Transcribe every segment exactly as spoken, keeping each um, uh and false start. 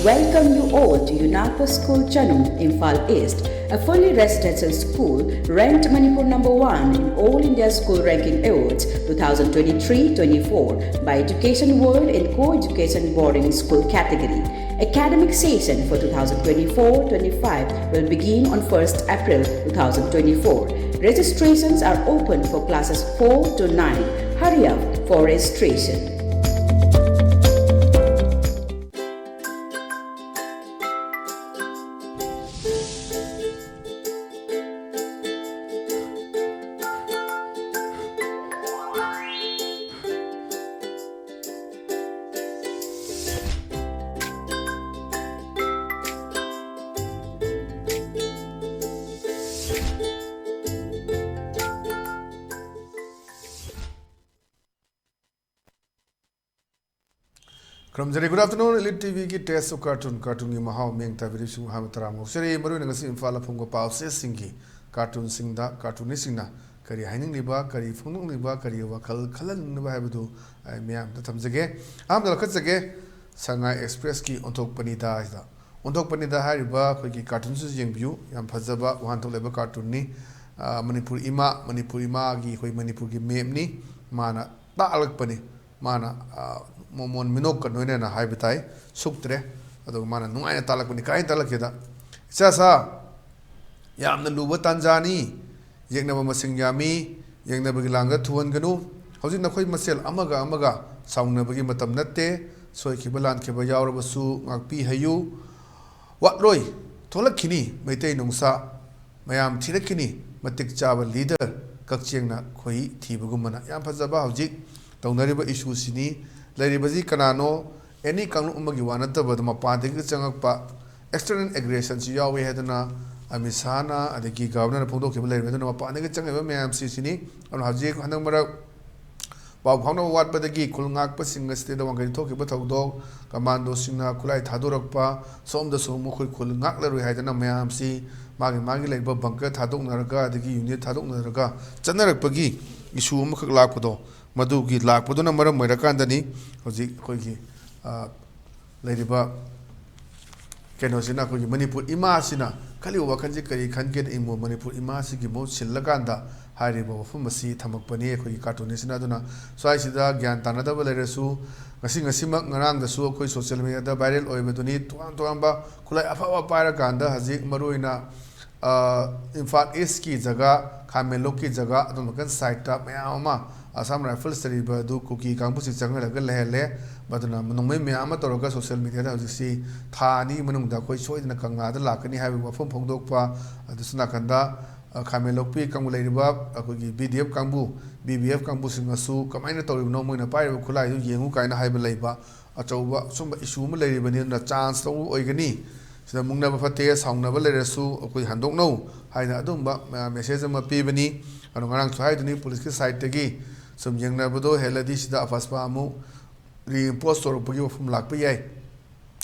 Welcome you all to UNACO School Chanum, Imphal East, a fully residential school ranked Manipur number one in All India School Ranking Awards two thousand twenty-three twenty-four by Education World in Co-Education Boarding School category. Academic session for two thousand twenty-four twenty-five will begin on first April two thousand twenty-four. Registrations are open for classes four to nine. Hurry up for registration. ꯈꯨꯔꯨꯝꯖꯔꯤ꯫ Good afternoon, Elite ꯇꯤꯚꯤꯒꯤ Taste of Cartoon, ꯀꯥꯔꯇꯨꯟꯒꯤ ꯃꯍꯥꯎ ꯃꯤꯌꯦꯡ ꯇꯥꯕꯤꯔꯤꯕꯁꯤꯡꯕꯨ ꯑꯍꯥꯟꯕ ꯇꯔꯥꯝꯅ ꯑꯣꯛꯆꯔꯤ꯫ ꯃꯔꯨꯑꯣꯏꯅ ꯉꯁꯤ ꯏꯝꯐꯥꯜꯗ ꯐꯣꯡꯕ ꯄꯥꯎꯆꯦꯁꯤꯡꯒꯤ ꯀꯥꯔꯇꯨꯟꯁꯤꯡꯗ ꯀꯥꯔꯇꯨꯅꯤꯁꯁꯤꯡꯅ ꯀꯔꯤ ꯍꯥꯏꯅꯤꯡꯂꯤꯕ, ꯀꯔꯤ ꯐꯣꯡꯗꯣꯛꯅꯤꯡꯂꯤꯕ, ꯀꯔꯤ ꯋꯥꯈꯜ ꯈꯜꯍꯟꯅꯤꯡꯂꯤꯕ ꯍꯥꯏꯕꯗꯨ ꯑꯩ ꯃꯤꯌꯥꯝꯗ ꯊꯝꯖꯒꯦ꯫ ꯑꯍꯥꯟꯕꯗ ꯂꯧꯈꯠꯆꯒꯦ, ꯁꯉꯥꯏ ꯑꯦꯛꯁꯄ꯭ꯔꯦꯁꯀꯤ ꯑꯣꯟꯊꯣꯛꯄꯅꯤꯗꯥ ꯍꯥꯏꯁꯤꯗ꯫ ꯑꯣꯟꯊꯣꯛꯄꯅꯤꯗꯥ ꯍꯥꯏꯔꯤꯕ ꯑꯩꯈꯣꯏꯒꯤ ꯀꯥꯔꯇꯨꯟꯁꯤꯁꯨ ꯌꯦꯡꯕꯤꯌꯨ, ꯌꯥꯝ ꯐꯖꯕ ꯋꯥꯍꯟꯊꯣꯛ ꯂꯩꯕ ꯀꯥꯔꯇꯨꯟꯅꯤ꯫ ꯑ, ꯃꯅꯤꯄꯨꯔ ꯏꯃꯥ, ꯃꯅꯤꯄꯨꯔ ꯏꯃꯥꯒꯤ ꯑꯩꯈꯣꯏ ꯃꯅꯤꯄꯨꯔꯒꯤ ꯃꯦꯞꯅꯤ꯫ ꯃꯥꯅ ꯇꯥꯛꯂꯛꯄꯅꯤ꯫ ꯃꯥꯅ, ꯑ, ꯃꯣꯃꯣꯟ ꯃꯤꯅꯣꯛꯀ ꯂꯣꯏꯅꯅ ꯍꯥꯏꯕ ꯇꯥꯏ, ꯁꯨꯛꯇ꯭ꯔꯦ꯫ ꯑꯗꯨꯒ ꯃꯥꯅ ꯅꯨꯡꯉꯥꯏꯅ ꯇꯥꯛꯂꯛꯄꯅꯤ꯫ ꯀꯥꯏꯅ ꯇꯥꯛꯂꯛꯀꯦꯗ, "ꯏꯆꯥꯁꯥ, ꯌꯥꯝꯅ ꯂꯨꯕ ꯇꯥꯟꯖꯥꯅꯤ꯫ ꯌꯦꯛꯅꯕ ꯃꯁꯤꯡ ꯌꯥꯝꯃꯤ꯫ ꯌꯦꯛꯅꯕꯒꯤ ꯂꯥꯡꯗ ꯊꯨꯍꯟꯒꯅꯨ꯫ ꯍꯧꯖꯤꯛ ꯅꯈꯣꯏ ꯃꯁꯦꯜ ꯑꯃꯒ ꯑꯃꯒ ꯁꯥꯎꯅꯕꯒꯤ ꯃꯇꯝ ꯅꯠꯇꯦ꯫ ꯁꯣꯏꯈꯤꯕ ꯂꯥꯟꯈꯤꯕ ꯌꯥꯎꯔꯕꯁꯨ ꯉꯥꯛꯄꯤꯍꯩꯌꯨ꯫ ꯋꯥꯠꯂꯣꯏ, ꯊꯣꯛꯂꯛꯈꯤꯅꯤ ꯃꯩꯇꯩ ꯅꯨꯡꯁꯥ꯫ ꯃꯌꯥꯝ ꯊꯤꯔꯛꯈꯤꯅꯤ ꯃꯇꯤꯛ ꯆꯥꯕ ꯂꯤꯗꯔ, ꯀꯛꯆꯦꯡꯅ ꯈꯣꯏꯍꯤ ꯊꯤꯕꯒꯨꯝꯕꯅ"꯫ ꯌꯥꯝ ꯐꯖꯕ ꯍꯧꯖꯤꯛ ꯇꯧꯅꯔꯤꯕ ꯏꯁꯨꯁꯤꯅꯤ꯫ ꯂꯩꯔꯤꯕꯁꯤ ꯀꯅꯥꯅꯣ? ꯑꯦꯅꯤ ꯀꯥꯡꯂꯨꯞ ꯑꯃꯒꯤ ꯋꯥ ꯅꯠꯇꯕꯗ, ꯃꯄꯥꯟꯗꯒꯤ ꯆꯪꯉꯛꯄ ꯑꯦꯛꯁꯇꯔꯅꯦꯜ ꯑꯦꯒ꯭ꯔꯦꯁꯟꯁꯤ ꯌꯥꯎꯏ ꯍꯥꯏꯗꯅ ꯑꯃꯤꯠ ꯁꯥꯍꯅ ꯑꯗꯒꯤ ꯒꯕꯔꯅꯔꯅ ꯐꯣꯡꯗꯣꯛꯈꯤꯕ ꯂꯩꯔꯤꯕ꯫ ꯑꯗꯨꯅ ꯃꯄꯥꯟꯗꯒꯤ ꯆꯪꯉꯛꯏꯕ ꯃꯌꯥꯝꯁꯤ ꯁꯤꯅꯤ꯫ ꯑꯗꯨꯅ ꯍꯧꯖꯤꯛ ꯍꯟꯗꯛ ꯃꯔꯛ ꯄꯥꯎ ꯐꯥꯎꯅꯕ ꯋꯥꯠꯄꯗꯒꯤ ꯈꯨꯜ ꯉꯥꯛꯄꯁꯤꯡ ꯑꯁꯤꯗ ꯋꯥꯡꯈꯩꯗ ꯊꯣꯛꯈꯤꯕ ꯊꯧꯗꯣꯛ, ꯀꯃꯥꯟꯗꯣꯁꯤꯡꯅ ꯈꯨꯠꯂꯥꯏ ꯊꯥꯗꯣꯔꯛꯄ, ꯁꯣꯝꯗꯁꯨ ꯃꯈꯣꯏ ꯈꯨꯜ ꯉꯥꯛꯂꯔꯣꯏ ꯍꯥꯏꯗꯅ ꯃꯌꯥꯝꯁꯤ ꯃꯥꯒꯤ ꯃꯥꯒꯤ ꯂꯩꯔꯤꯕ ꯕꯪꯀꯔ ꯊꯥꯗꯣꯛꯅꯔꯒ, ꯑꯗꯒꯤ ꯌꯨꯅꯤꯠ ꯊꯥꯗꯣꯛꯅꯔꯒ ꯆꯠꯅꯔꯛꯄꯒꯤ ꯏꯁꯨ ꯑꯃꯈꯛ ꯂꯥꯛꯄꯗꯣ, ꯃꯗꯨꯒꯤ ꯂꯥꯛꯄꯗꯨꯅ ꯃꯔꯝ ꯑꯣꯏꯔꯀꯥꯟꯗꯅꯤ ꯍꯧꯖꯤꯛ ꯑꯩꯈꯣꯏꯒꯤ, ꯑ, ꯂꯩꯔꯤꯕ ꯀꯩꯅꯣꯁꯤꯅ, ꯑꯩꯈꯣꯏꯒꯤ ꯃꯅꯤꯄꯨꯔ ꯏꯃꯥꯁꯤꯅ ꯈꯜꯂꯤꯕ ꯋꯥꯈꯜꯁꯤ ꯀꯔꯤ ꯈꯟꯒꯦꯅ ꯏꯪꯕ ꯃꯅꯤꯄꯨꯔ ꯏꯃꯥꯁꯤꯒꯤ ꯃꯍꯨꯠ ꯁꯤꯜꯂꯀꯥꯟꯗ ꯍꯥꯏꯔꯤꯕ ꯋꯥꯐꯝ ꯑꯁꯤ ꯊꯝꯃꯛꯄꯅꯤ ꯑꯩꯈꯣꯏꯒꯤ ꯀꯥꯔꯇꯨꯟꯅꯤꯁꯤꯅ꯫ ꯑꯗꯨꯅ ꯁ꯭ꯋꯥꯏꯁꯤꯗ ꯒ꯭ꯌꯥꯟ ꯇꯥꯅꯗꯕ ꯂꯩꯔꯁꯨ, ꯉꯁꯤ ꯉꯁꯤꯃꯛ ꯉꯔꯥꯡꯗꯁꯨ ꯑꯩꯈꯣꯏ ꯁꯣꯁꯤꯌꯦꯜ ꯃꯦꯗꯤꯌꯥꯗ ꯚꯥꯏꯔꯦꯜ ꯑꯣꯏꯕꯗꯨꯅꯤ꯫ ꯇꯣꯉꯥꯟ ꯇꯣꯉꯥꯟꯕ ꯈꯨꯠꯂꯥꯏ ꯑꯐꯕ ꯄꯥꯏꯔꯀꯥꯟꯗ ꯍꯧꯖꯤꯛ ꯃꯔꯨꯑꯣꯏꯅ, ꯑ, ꯏꯝꯐꯥꯜ ꯏꯁꯀꯤ ꯖꯒꯥ, ꯈꯥꯃꯦꯟꯂꯣꯛꯀꯤ ꯖꯒꯥ, ꯑꯗꯣꯝ ꯅꯥꯀꯟ ꯁꯥꯏꯠꯇ ꯃꯌꯥꯝ ꯑꯃ ꯑꯁꯥꯝ ꯔꯥꯏꯐꯜꯁ ꯂꯩꯔꯤꯕ ꯑꯗꯨ ꯀꯨꯀꯤ ꯀꯥꯡꯕꯨꯁꯤꯡ ꯆꯪꯍꯜꯂꯒ ꯂꯩꯍꯜꯂꯦ꯫ ꯃꯗꯨꯅ ꯅꯣꯡꯃꯩ ꯃꯌꯥꯝ ꯑꯃ ꯇꯧꯔꯒ ꯁꯣꯁꯤꯌꯦꯜ ꯃꯦꯗꯤꯌꯥꯗ ꯍꯧꯖꯤꯛꯁꯤ ꯊꯥ ꯑꯅꯤꯒꯤ ꯃꯅꯨꯡꯗ ꯑꯩꯈꯣꯏ ꯁꯣꯏꯗꯅ ꯀꯪꯂꯥꯗ ꯂꯥꯛꯀꯅꯤ ꯍꯥꯏꯕꯒꯤ ꯋꯥꯐꯝ ꯐꯣꯡꯗꯣꯛꯄ꯫ ꯑꯗꯨꯁꯨ ꯅꯥꯀꯟꯗ, ꯑ, ꯈꯥꯃꯦꯟꯂꯣꯛꯄꯤ ꯀꯥꯡꯕꯨ ꯂꯩꯔꯤꯕ ꯑꯩꯈꯣꯏꯒꯤ ꯕꯤ ꯗꯤ ꯑꯦꯐ ꯀꯥꯡꯕꯨ, ꯕꯤ ꯕꯤ ꯑꯦꯐ ꯀꯥꯡꯕꯨꯁꯤꯡ ꯑꯁꯨ ꯀꯃꯥꯏꯅ ꯇꯧꯔꯤꯕꯅꯣ, ꯃꯣꯏꯅ ꯄꯥꯏꯔꯤꯕ ꯈꯨꯠꯂꯥꯏꯗꯨ ꯌꯦꯡꯉꯨ ꯀꯥꯏꯅ ꯍꯥꯏꯕ ꯂꯩꯕ꯫ ꯑꯆꯧꯕ ꯑꯁꯨꯝꯕ ꯏꯁꯨ ꯑꯃ ꯂꯩꯔꯤꯕꯅꯤ꯫ ꯑꯗꯨꯅ ꯆꯥꯟꯁ ꯂꯧꯕ ꯑꯣꯏꯒꯅꯤ꯫ ꯁꯤꯗ ꯃꯨꯛꯅꯕ ꯐꯠꯇꯦ, ꯁꯥꯎꯅꯕ ꯂꯩꯔꯁꯨ ꯑꯩꯈꯣꯏ ꯍꯟꯗꯣꯛꯅꯧ ꯍꯥꯏꯅ ꯑꯗꯨꯝꯕ, ꯑ, ꯃꯦꯁꯦꯖ ꯑꯃ ꯄꯤꯕꯅꯤ꯫ ꯑꯗꯣ ꯉꯔꯥꯡꯁꯨ ꯍꯥꯏꯗꯨꯅꯤ, ꯄꯨꯂꯤꯁꯀꯤ ꯁꯥꯏꯠꯇꯒꯤ ꯁꯨꯝ ꯌꯦꯡꯅꯕꯗꯣ ꯍꯦꯜꯂꯗꯤ ꯁꯤꯗ ꯑꯐꯁꯄꯥ ꯑꯃꯨꯛ ꯔꯤꯏꯝꯄꯣꯁ ꯇꯧꯔꯛꯄꯒꯤ ꯋꯥꯐꯝ ꯂꯥꯛꯄ ꯌꯥꯏ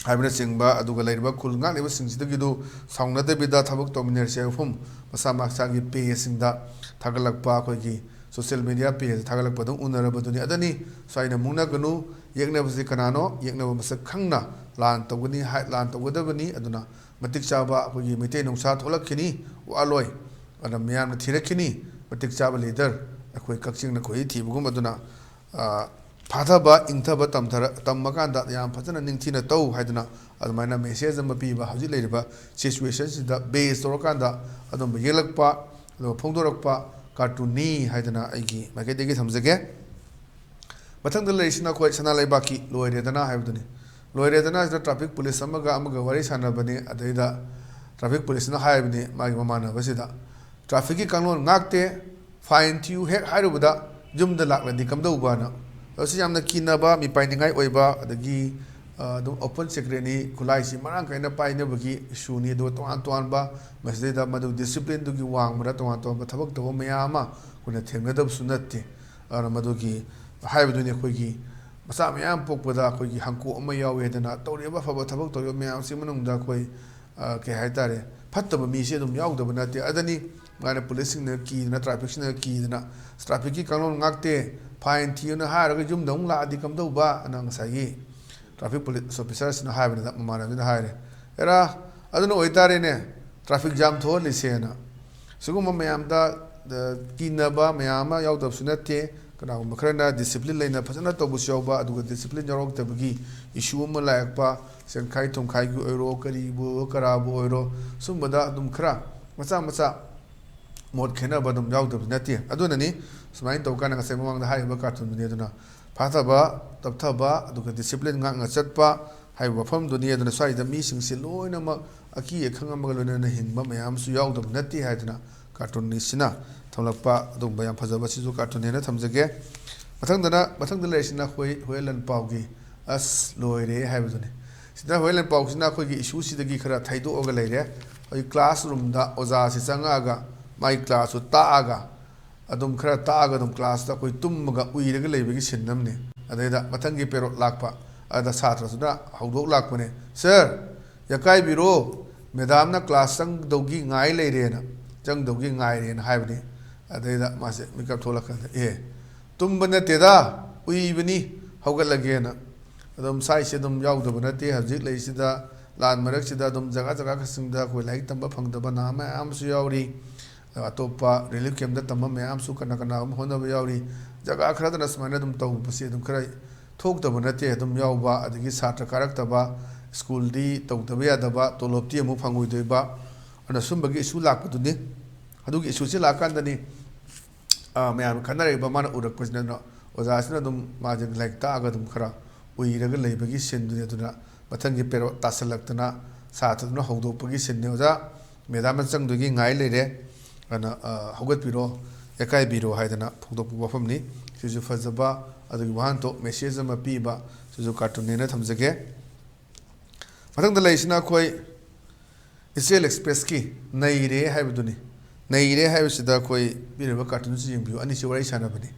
ꯍꯥꯏꯕꯅꯆꯤꯡꯕ, ꯑꯗꯨꯒ ꯂꯩꯔꯤꯕ ꯈꯨꯜ ꯉꯥꯛꯂꯤꯕꯁꯤꯡꯁꯤꯗꯒꯤꯗꯨ ꯁꯥꯎꯅꯗꯕꯤꯗ ꯊꯕꯛ ꯇꯧꯃꯤꯟꯅꯔꯁꯤ ꯍꯥꯏꯕ ꯋꯥꯐꯝ ꯃꯁꯥ ꯃꯁꯥꯒꯤ ꯄꯦꯖꯁꯤꯡꯗ ꯊꯥꯒꯠꯂꯛꯄ, ꯑꯩꯈꯣꯏꯒꯤ ꯁꯣꯁꯤꯌꯦꯜ ꯃꯦꯗꯤꯌꯥ ꯄꯦꯖꯇ ꯊꯥꯒꯠꯂꯛꯄ ꯑꯗꯨꯝ ꯎꯅꯔꯕꯗꯨꯅꯤ꯫ ꯑꯗꯨꯅꯤ ꯁ꯭ꯋꯥꯏꯅ ꯃꯨꯛꯅꯒꯅꯨ, ꯌꯦꯛꯅꯕꯁꯤ ꯀꯅꯥꯅꯣ? ꯌꯦꯛꯅꯕ ꯃꯁꯛ ꯈꯪꯅ ꯂꯥꯟ ꯇꯧꯒꯅꯤ ꯍꯥꯏ, ꯂꯥꯟ ꯇꯧꯒꯗꯕꯅꯤ꯫ ꯑꯗꯨꯅ ꯃꯇꯤꯛ ꯆꯥꯕ ꯑꯩꯈꯣꯏꯒꯤ ꯃꯩꯇꯩ ꯅꯨꯡꯁꯥ ꯊꯣꯛꯂꯛꯈꯤꯅꯤ, ꯋꯥꯠꯂꯣꯏ꯫ ꯑꯗꯨꯅ ꯃꯌꯥꯝꯅ ꯊꯤꯔꯛꯈꯤꯅꯤ, ꯃꯇꯤꯛ ꯆꯥꯕ ꯂꯤꯗꯔ ꯑꯩꯈꯣꯏ ꯀꯛꯆꯤꯡꯅ ꯈꯣꯏꯔꯤ ꯊꯤꯕꯒꯨꯝ꯫ ꯑꯗꯨꯅ, ꯑ, ꯐꯥꯊꯕ, ꯏꯪꯊꯕ ꯇꯝꯊꯔ-, ꯇꯝꯃꯀꯥꯟꯗ ꯌꯥꯝ ꯐꯖꯅ ꯅꯤꯡꯊꯤꯅ ꯇꯧ ꯍꯥꯏꯗꯅ ꯑꯗꯨꯃꯥꯏꯅ ꯃꯦꯁꯦꯖ ꯑꯃ ꯄꯤꯕ, ꯍꯧꯖꯤꯛ ꯂꯩꯔꯤꯕ ꯁꯤꯆꯨꯋꯦꯁꯟꯁꯤꯗ ꯕꯦꯖ ꯇꯧꯔꯀꯥꯟꯗ ꯑꯗꯨꯝꯕ ꯌꯦꯛꯂꯛꯄ, ꯑꯗꯨꯒ ꯐꯣꯡꯗꯣꯔꯛꯄ ꯀꯥꯔꯇꯨꯟꯅꯤ ꯍꯥꯏꯗꯅ ꯑꯩꯒꯤ ꯃꯥꯏꯀꯩꯗꯒꯤ ꯊꯝꯖꯒꯦ꯫ ꯃꯊꯪꯗ ꯂꯩꯔꯤꯁꯤꯅ ꯑꯩꯈꯣꯏ ꯁꯅꯥ ꯂꯩꯕꯥꯛꯀꯤ ꯂꯣꯏꯔꯦꯗꯅ ꯍꯥꯏꯕꯗꯨꯅꯤ꯫ ꯂꯣꯏꯔꯦꯗꯅ ꯁꯤꯗ ꯇ꯭ꯔꯥꯐꯤꯛ ꯄꯨꯂꯤꯁ ꯑꯃꯒ ꯑꯃꯒ ꯋꯥꯔꯤ ꯁꯥꯟꯅꯕꯅꯤ꯫ ꯑꯗꯩꯗ ꯇ꯭ꯔꯥꯐꯤꯛ ꯄꯨꯂꯤꯁꯅ ꯍꯥꯏꯕꯅꯤ ꯃꯥꯒꯤ ꯃꯃꯥꯟꯅꯕꯁꯤꯗ, "ꯇ꯭ꯔꯥꯐꯤꯛꯀꯤ ꯀꯥꯡꯂꯣꯟ ꯉꯥꯛꯇꯦ, ꯐꯥꯏꯟ ꯊꯤꯌꯨ ꯍꯦꯛ ꯍꯥꯏꯔꯨꯕꯗ ꯌꯨꯝꯗ ꯂꯥꯛꯂꯗꯤ ꯀꯝꯗꯧꯕꯅ?" ꯑꯁꯤ ꯌꯥꯝꯅ ꯀꯤꯅꯕ, ꯃꯤꯄꯥꯏꯅꯤꯡꯉꯥꯏ ꯑꯣꯏꯕ, ꯑꯗꯒꯤ, ꯑ, ꯑꯗꯨꯝ ꯑꯣꯄꯟ ꯁꯦꯀ꯭ꯔꯦꯠꯅꯤ, ꯈꯨꯠꯂꯥꯏꯁꯤ ꯃꯔꯥꯡ ꯀꯥꯏꯅ ꯄꯥꯏꯅꯕꯒꯤ ꯏꯁꯨꯅꯤ꯫ ꯑꯗꯨꯒ ꯇꯣꯉꯥꯟ ꯇꯣꯉꯥꯟꯕ ꯃꯁꯤꯗꯩꯗ ꯃꯗꯨ ꯗꯤꯁꯤꯄ꯭ꯂꯤꯟꯗꯨꯒꯤ ꯋꯥꯡꯃꯗ ꯇꯣꯉꯥꯟ ꯇꯣꯉꯥꯟꯕ ꯊꯕꯛ ꯇꯧꯕ ꯃꯌꯥꯝ ꯑꯃ ꯑꯩꯈꯣꯏꯅ ꯊꯦꯡꯅꯗꯕꯁꯨ ꯅꯠꯇꯦ꯫ ꯑꯗꯨꯅ ꯃꯗꯨꯒꯤ ꯍꯥꯏꯕꯗꯨꯅꯤ ꯑꯩꯈꯣꯏꯒꯤ ꯃꯆꯥ ꯃꯌꯥꯝ ꯄꯣꯛꯄꯗ ꯑꯩꯈꯣꯏꯒꯤ ꯍꯪꯀꯣꯛ ꯑꯃ ꯌꯥꯎꯏ ꯍꯥꯏꯗꯅ ꯇꯧꯔꯤꯕ ꯑꯐꯕ ꯊꯕꯛ ꯇꯧꯔꯤꯕ ꯃꯌꯥꯝꯁꯤ ꯃꯅꯨꯡꯗ ꯑꯩꯈꯣꯏ, ꯑ, ꯀꯩ ꯍꯥꯏꯇꯥꯔꯦ, ꯐꯠꯇꯕ ꯃꯤꯁꯦ ꯑꯗꯨꯝ ꯌꯥꯎꯗꯕ ꯅꯠꯇꯦ꯫ ꯑꯗꯨꯅꯤ ꯃꯥꯅ ꯄꯨꯂꯤꯁꯁꯤꯡꯅ ꯀꯤꯗꯅ, ꯇ꯭ꯔꯥꯐꯤꯛꯁꯤꯡꯅ ꯀꯤꯗꯅ, "ꯇ꯭ꯔꯥꯐꯤꯛꯀꯤ ꯀꯥꯡꯂꯣꯟ ꯉꯥꯛꯇꯦ, ꯐꯥꯏꯟ ꯊꯤꯌꯨꯅ ꯍꯥꯏꯔꯒ ꯌꯨꯝꯗ ꯑꯃꯨꯛ ꯂꯥꯛꯑꯗꯤ ꯀꯝꯗꯧꯕ?" ꯑꯅ ꯉꯁꯥꯏꯒꯤ ꯇ꯭ꯔꯥꯐꯤꯛ ꯄꯨꯂꯤꯁ ꯑꯣꯐꯤꯁꯥꯔꯁꯤꯅ ꯍꯥꯏꯕꯅꯤꯗ, ꯃꯃꯥꯟꯅꯕꯁꯤꯅ ꯍꯥꯏꯔꯦ꯫ ꯑꯦꯔꯥ, ꯑꯗꯨꯅ ꯑꯣꯏꯇꯥꯔꯦꯅꯦ, traffic jam ꯊꯣꯛꯍꯜꯂꯤꯁꯦꯅ꯫ ꯁꯤꯒꯨꯝꯕ ꯃꯌꯥꯝꯗ, ꯑ, ꯀꯤꯅꯕ ꯃꯌꯥꯝ ꯑꯃ ꯌꯥꯎꯗꯕꯁꯨ ꯅꯠꯇꯦ꯫ ꯀꯅꯥꯒꯨꯝꯕ ꯈꯔꯅ discipline ꯂꯩꯅ ꯐꯖꯅ ꯇꯧꯕꯁꯨ ꯌꯥꯎꯕ, ꯑꯗꯨꯒ discipline ꯌꯥꯎꯔꯛꯇꯕꯒꯤ issue ꯑꯃ ꯂꯥꯛꯂꯛꯄ, ꯁꯦꯟꯈꯥꯏ ꯊꯨꯝꯈꯥꯏꯒꯤ ꯑꯣꯏꯔꯣ, ꯀꯔꯤꯕꯨ ꯑꯣꯏꯔꯣ, ꯀꯔꯥꯕꯨ ꯑꯣꯏꯔꯣ, ꯁꯨꯝꯕꯗ ꯑꯗꯨꯝ ꯈꯔ ꯃꯆꯥ ꯃꯆꯥ ꯃꯣꯠ ꯈꯦꯠꯅꯕ ꯑꯗꯨꯝ ꯌꯥꯎꯗꯕꯗꯤ ꯅꯠꯇꯦ꯫ ꯑꯗꯨꯅꯅꯤ ꯁꯨꯃꯥꯏꯅ ꯇꯧ ꯀꯥꯟꯗ ꯉꯁꯥꯏ ꯃꯃꯥꯡꯗ ꯍꯥꯏꯔꯤꯕ cartoonꯗꯨꯅꯤ꯫ ꯑꯗꯨꯅ ꯐꯥꯊꯕ, ꯇꯞꯊꯕ, ꯑꯗꯨꯒ discipline ꯉꯥꯛꯅ ꯆꯠꯄ ꯍꯥꯏꯕ ꯋꯥꯐꯝꯗꯨꯅꯤ꯫ ꯑꯗꯨꯅ ꯁ꯭ꯋꯥꯏꯗ ꯃꯤꯁꯤꯡꯁꯦ ꯂꯣꯏꯅꯃꯛ ꯑꯀꯤ ꯑꯈꯪ ꯑꯃꯒ ꯂꯣꯏꯅꯅ ꯍꯤꯡꯕ ꯃꯌꯥꯝ ꯑꯃꯁꯨ ꯌꯥꯎꯗꯕ ꯅꯠꯇꯦ ꯍꯥꯏꯗꯨꯅ cartoonꯅꯤꯁꯤꯅ ꯊꯝꯂꯛꯄ ꯑꯗꯨꯒꯨꯝꯕ ꯌꯥꯝ ꯐꯖꯕ ꯁꯤꯁꯨ cartoonꯅꯦꯅ ꯊꯝꯖꯒꯦ꯫ ꯃꯊꯪꯗꯅ, ꯃꯊꯪꯗ ꯂꯩꯔꯤꯁꯤꯅ ꯑꯩꯈꯣꯏ ꯍꯨꯏꯌꯦꯟ ꯂꯥꯟꯄꯥꯎꯒꯤ "ꯑꯁ ꯂꯣꯏꯔꯦ" ꯍꯥꯏꯕꯗꯨꯅꯤ꯫ ꯁꯤꯗ ꯍꯨꯏꯌꯦꯟ ꯂꯥꯟꯄꯥꯎꯁꯤꯅ ꯑꯩꯈꯣꯏꯒꯤ issueꯁꯤꯗꯒꯤ ꯈꯔ ꯊꯩꯗꯣꯛꯑꯒ ꯂꯩꯔꯦ꯫ ꯑꯩꯈꯣꯏ classroomꯗ ꯑꯣꯖꯥꯁꯤ ꯆꯪꯉꯛꯑꯒ ꯃꯥꯒꯤ classꯇꯨ ꯇꯥꯛꯑꯒ, ꯑꯗꯨꯝ ꯈꯔ ꯇꯥꯛꯑꯒ ꯑꯗꯨꯝ classꯇ ꯑꯩꯈꯣꯏ ꯇꯨꯝꯃꯒ ꯎꯏꯔꯒ ꯂꯩꯕꯒꯤ scene ꯑꯃꯅꯤ꯫ ꯑꯗꯩꯗ ꯃꯊꯪꯒꯤ period ꯂꯥꯛꯄ, ꯑꯗ ꯁꯥꯇ꯭ꯔꯗꯨꯅ ꯍꯧꯗꯣꯛ ꯂꯥꯛꯄꯅꯦ, "Sir, ꯌꯥꯀꯥꯏꯕꯤꯔꯣ, madamꯅ class ꯆꯪꯗꯧꯒꯤ ꯉꯥꯏ ꯂꯩꯔꯦꯅ, ꯆꯪꯗꯧꯒꯤ ꯉꯥꯏꯔꯦꯅ" ꯍꯥꯏꯕꯅꯤ꯫ ꯑꯗꯩꯗ ꯃꯥꯁꯦ ꯃꯤꯀꯞ ꯊꯣꯛꯂꯛꯀꯥꯟꯗ, "ꯑꯦ, ꯇꯨꯝꯕ ꯅꯠꯇꯦꯗ, ꯎꯏꯕꯅꯤ, ꯍꯧꯒꯠꯂꯒꯦꯅ"꯫ ꯑꯗꯨꯝ ꯁ꯭ꯋꯥꯏꯁꯦ ꯑꯗꯨꯝ ꯌꯥꯎꯗꯕ ꯅꯠꯇꯦ꯫ ꯍꯧꯖꯤꯛ ꯂꯩꯔꯤꯁꯤꯗ ꯂꯥꯟ ꯃꯔꯛꯁꯤꯗ ꯑꯗꯨꯝ ꯖꯒꯥ ꯖꯒꯥꯁꯤꯡꯗ ꯑꯩꯈꯣꯏ ꯂꯥꯏꯔꯤꯛ ꯇꯝꯕ ꯐꯪꯗꯕ ꯅꯍꯥ ꯃꯌꯥꯝ ꯑꯃꯁꯨ ꯌꯥꯎꯔꯤ꯫ ꯑꯇꯣꯞꯄ relief campꯇ ꯇꯝꯕ ꯃꯌꯥꯝꯁꯨ ꯀꯅꯥ ꯀꯅꯥꯒꯨꯝꯕ ꯍꯣꯠꯅꯕ ꯌꯥꯎꯔꯤ꯫ ꯖꯒꯥ ꯈꯔꯗꯅ ꯁꯨꯃꯥꯏꯅ ꯑꯗꯨꯝ ꯇꯧꯕꯁꯦ ꯑꯗꯨꯝ ꯈꯔ ꯊꯣꯛꯇꯕ ꯅꯠꯇꯦ, ꯑꯗꯨꯝ ꯌꯥꯎꯕ, ꯑꯗꯒꯤ ꯁꯥꯇ꯭ꯔ ꯀꯥꯔꯛꯇꯕ, ꯁ꯭ꯀꯨꯜꯗꯤ ꯇꯧꯗꯕ ꯌꯥꯗꯕ, ꯇꯣꯂꯣꯞꯇꯤ ꯑꯃꯨꯛ ꯐꯪꯉꯣꯏꯗꯣꯏꯕ꯫ ꯑꯗꯨꯅ ꯁꯨꯝꯕꯒꯤ issue ꯂꯥꯛꯄꯗꯨꯅꯤ꯫ ꯑꯗꯨꯒꯤ issueꯁꯦ ꯂꯥꯛꯀꯥꯟꯗꯅꯤ, ꯑ, ꯃꯌꯥꯝ ꯈꯟꯅꯔꯛꯏꯕ, ꯃꯥꯅ ꯎꯔꯛꯄꯁꯤꯅ, ꯑꯗꯨꯅ ꯑꯣꯖꯥꯁꯤꯅ ꯑꯗꯨꯝ ꯃꯥꯁꯦ ꯂꯥꯏꯔꯤꯛ ꯇꯥꯛꯑꯒ ꯑꯗꯨꯝ ꯈꯔ ꯎꯏꯔꯒ ꯂꯩꯕꯒꯤ sceneꯗꯨꯅꯤ꯫ ꯑꯗꯨꯅ ꯃꯊꯪꯒꯤ period ꯇꯥꯁꯜꯂꯛꯇꯅ ꯁꯥꯇ꯭ꯔꯗꯨꯅ ꯍꯧꯗꯣꯛꯄꯒꯤ sceneꯅꯤ꯫ "ꯑꯣꯖꯥ, madamꯅ ꯆꯪꯗꯣꯏꯒꯤ ꯉꯥꯏ ꯂꯩꯔꯦ, ꯑꯗꯨꯅ, ꯑ, ꯍꯧꯒꯠꯄꯤꯔꯣ, ꯌꯥꯀꯥꯏꯕꯤꯔꯣ" ꯍꯥꯏꯗꯅ ꯐꯣꯡꯗꯣꯛꯄ ꯋꯥꯐꯝꯅꯤ꯫ ꯁꯤꯁꯨ ꯐꯖꯕ ꯑꯗꯨꯒꯤ ꯋꯥꯍꯟꯊꯣꯛ message ꯑꯃ ꯄꯤꯕ, ꯁꯤꯁꯨ cartoonꯅꯦꯅ ꯊꯝꯖꯒꯦ꯫ ꯃꯊꯪꯗ ꯂꯩꯔꯤꯁꯤꯅ ꯑꯩꯈꯣꯏ ꯏꯆꯦꯜ ꯑꯦꯛꯁꯄ꯭ꯔꯦꯁꯀꯤ "ꯅꯩꯔꯦ" ꯍꯥꯏꯕꯗꯨꯅꯤ꯫ "ꯅꯩꯔꯦ" ꯍꯥꯏꯕꯁꯤꯗ ꯑꯩꯈꯣꯏ ꯄꯤꯔꯤꯕ cartoonꯁꯤ ꯌꯦꯡꯕꯤꯌꯨ꯫ ꯑꯅꯤꯁꯤ ꯋꯥꯔꯤ ꯁꯥꯟꯅꯕꯅꯤ,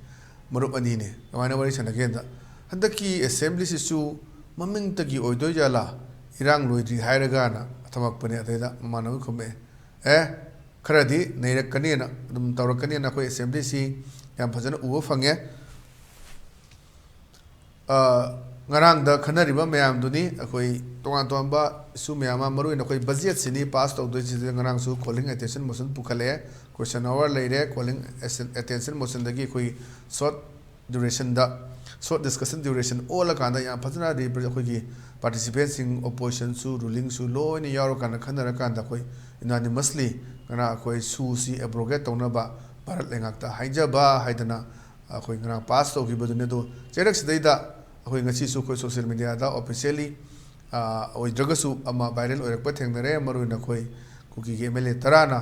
ꯃꯔꯨꯞ ꯑꯅꯤꯅꯤ꯫ ꯀꯃꯥꯏꯅ ꯋꯥꯔꯤ ꯁꯥꯟꯅꯒꯦꯗ, "ꯍꯟꯗꯛꯀꯤ assemblyꯁꯤꯁꯨ ꯃꯃꯤꯡꯇꯒꯤ ꯑꯣꯏꯗꯣꯏ ꯖꯥꯠꯂꯥ, ꯏꯔꯥꯡ ꯂꯣꯏꯗ꯭ꯔꯤ ꯍꯥꯏꯔꯒꯅ" ꯊꯝꯃꯛꯄꯅꯦ꯫ ꯑꯗꯩꯗ ꯃꯃꯥꯟꯅꯕ ꯈꯨꯝꯃꯛꯑꯦ, "ꯑꯦ, ꯈꯔꯗꯤ ꯅꯩꯔꯛꯀꯅꯦꯅ, ꯑꯗꯨꯝ ꯇꯧꯔꯛꯀꯅꯦꯅ ꯑꯩꯈꯣꯏ assemblyꯁꯤ ꯌꯥꯝ ꯐꯖꯅ ꯎꯕ ꯐꯪꯉꯦ꯫ ꯑ, ꯉꯔꯥꯡꯗ ꯈꯟꯅꯔꯤꯕ ꯃꯌꯥꯝꯗꯨꯅꯤ꯫ ꯑꯩꯈꯣꯏ ꯇꯣꯉꯥꯟ ꯇꯣꯉꯥꯟꯕ issue ꯃꯌꯥꯝ ꯑꯃ, ꯃꯔꯨꯑꯣꯏꯅ ꯑꯩꯈꯣꯏ budget ꯁꯤꯅꯤ pass ꯇꯧꯗꯣꯏꯁꯤꯗ ꯉꯔꯥꯡꯁꯨ calling attention motion ꯄꯨꯈꯠꯂꯛꯑꯦ꯫ Question hour ꯂꯩꯔꯦ, calling attention motion ꯗꯒꯤ ꯑꯩꯈꯣꯏ short duration ꯗ, short discussion duration ꯑꯣꯜꯂꯀꯥꯟꯗ ꯌꯥꯝ ꯐꯖꯅ ꯔꯤꯄ꯭ꯔ-, ꯑꯩꯈꯣꯏꯒꯤ participant ꯁꯤꯡ, opposition ꯁꯨ, ruling ꯁꯨ ꯂꯣꯏꯅ ꯌꯥꯎꯔꯀꯥꯟꯗ ꯈꯟꯅꯔꯀꯥꯟꯗ ꯑꯩꯈꯣꯏ unanimously ꯉꯔꯥꯡ ꯑꯩꯈꯣꯏ ꯁꯨ ꯁꯤ abrogate ꯇꯧꯅꯕ ꯚꯥꯔꯠ ꯂꯩꯉꯥꯛꯇ ꯍꯥꯏꯖꯕ ꯍꯥꯏꯗꯅ ꯑꯩꯈꯣꯏ ꯉꯔꯥꯡ pass ꯇꯧꯈꯤꯕꯗꯨꯅꯤ꯫ ꯑꯗꯣ ꯆꯩꯔꯛꯁꯤꯗꯩꯗ ꯑꯩꯈꯣꯏ ꯉꯁꯤꯁꯨ ꯑꯩꯈꯣꯏ social media ꯗ officially, ꯑ, ꯑꯣꯏꯗ꯭ꯔꯒꯁꯨ ꯑꯃ viral ꯑꯣꯏꯔꯛꯄ ꯊꯦꯡꯅꯔꯦ꯫ ꯃꯔꯨꯑꯣꯏꯅ ꯑꯩꯈꯣꯏ ꯀꯨꯀꯤꯒꯤ M L A ꯇꯔꯥꯅ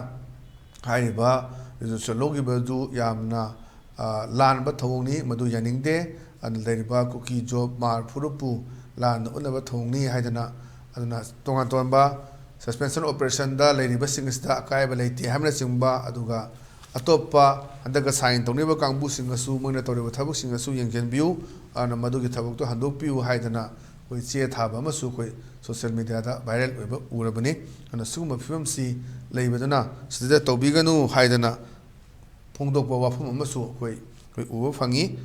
ꯍꯥꯏꯔꯤꯕ resolution ꯂꯧꯈꯤꯕꯗꯨ ꯌꯥꯝꯅ, ꯑ, ꯂꯥꯟꯕ ꯊꯧꯑꯣꯡꯅꯤ, ꯃꯗꯨ ꯌꯥꯅꯤꯡꯗꯦ꯫ ꯑꯗꯨꯅ ꯂꯩꯔꯤꯕ ꯀꯨꯀꯤ ꯖꯣꯕ ꯃꯥꯔ ꯐꯨꯔꯨꯞꯄꯨ ꯂꯥꯟꯅ ꯎꯠꯅꯕ ꯊꯧꯑꯣꯡꯅꯤ ꯍꯥꯏꯗꯅ, ꯑꯗꯨꯅ ꯇꯣꯉꯥꯟ ꯇꯣꯉꯥꯟꯕ suspension operation ꯗ ꯂꯩꯔꯤꯕꯁꯤꯡ ꯑꯁꯤꯗ ꯑꯀꯥꯏꯕ ꯂꯩꯇꯦ ꯍꯥꯏꯕꯅꯆꯤꯡꯕ, ꯑꯗꯨꯒ ꯑꯇꯣꯞꯄ ꯍꯟꯗꯛꯀ sign ꯇꯧꯅꯔꯤꯕ ꯀꯥꯡꯕꯨꯁꯤꯡ ꯑꯁꯨ ꯃꯣꯏꯅ ꯇꯧꯔꯤꯕ ꯊꯕꯛꯁꯤꯡ ꯑꯁꯨ ꯌꯦꯡꯁꯤꯟꯕꯤꯌꯨ, ꯑꯗꯨꯅ ꯃꯗꯨꯒꯤ ꯊꯕꯛꯇꯣ ꯍꯟꯗꯣꯛꯄꯤꯌꯨ ꯍꯥꯏꯗꯅ ꯑꯩꯈꯣꯏ ꯆꯦ ꯊꯥꯕ ꯑꯃꯁꯨ ꯑꯩꯈꯣꯏ social media ꯗ viral ꯑꯣꯏꯕ ꯎꯔꯕꯅꯤ꯫ ꯑꯗꯨꯅ ꯁꯤꯒꯨꯝꯕ ꯐꯤꯕꯝꯁꯤ ꯂꯩꯕꯗꯨꯅ ꯁꯤꯗ ꯇꯧꯕꯤꯒꯅꯨ ꯍꯥꯏꯗꯅ ꯐꯣꯡꯗꯣꯛꯄ ꯋꯥꯐꯝ ꯑꯃꯁꯨ ꯑꯩꯈꯣꯏ, ꯑꯩꯈꯣꯏ ꯎꯕ ꯐꯪꯉꯤ꯫